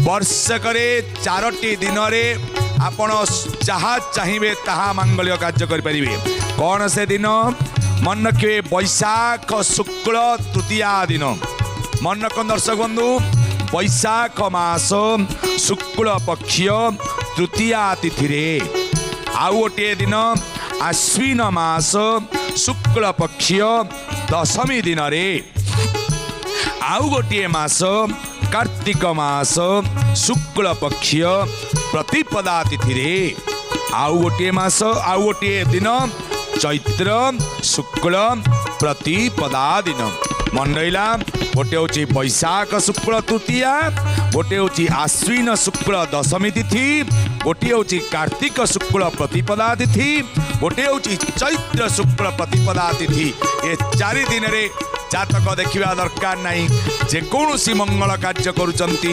ବର୍ଷକରେ ଚାରୋଟି ଦିନରେ ଆପଣ ଯାହା ଚାହିଁବେ ତାହା ମାଙ୍ଗଳିକ କାର୍ଯ୍ୟ କରିପାରିବେ। କ'ଣ ସେ ଦିନ? ମନେ ରଖିବେ, ବୈଶାଖ ଶୁକ୍ଳ ତୃତୀୟା ଦିନ। ମନେ ରଖନ୍ତୁ ଦର୍ଶକ ବନ୍ଧୁ, ବୈଶାଖ ମାସ ଶୁକ୍ଳ ପକ୍ଷ ତୃତୀୟା ତିଥିରେ। ଆଉ ଗୋଟିଏ ଦିନ ଆଶ୍ୱିନ ମାସ ଶୁକ୍ଳ ପକ୍ଷ ଦଶମୀ ଦିନରେ। ଆଉ ଗୋଟିଏ ମାସ କାର୍ତ୍ତିକ ମାସ ଶୁକ୍ଳ ପକ୍ଷ ପ୍ରତିପଦା ତିଥିରେ। ଆଉ ଗୋଟିଏ ମାସ, ଆଉ ଗୋଟିଏ ଦିନ ଚୈତ୍ର ଶୁକ୍ଳ ପ୍ରତିପଦା ଦିନ। ମନେ ରହିଲା? ଗୋଟେ ହେଉଛି ବୈଶାଖ ଶୁକ୍ଳ ତୃତୀୟା, ଗୋଟେ ହେଉଛି ଆଶ୍ୱିନ ଶୁକ୍ଳ ଦଶମୀ ତିଥି, ଗୋଟିଏ ହେଉଛି କାର୍ତ୍ତିକ ଶୁକ୍ଳ ପ୍ରତିପଦା ତିଥି, ଗୋଟିଏ ହେଉଛି ଚୈତ୍ର ଶୁକ୍ଳ ପ୍ରତିପଦା ତିଥି। ଏ ଚାରି ଦିନରେ ଜାତକ ଦେଖିବା ଦରକାର ନାହିଁ, ଯେକୌଣସି ମଙ୍ଗଳ କାର୍ଯ୍ୟ କରୁଛନ୍ତି।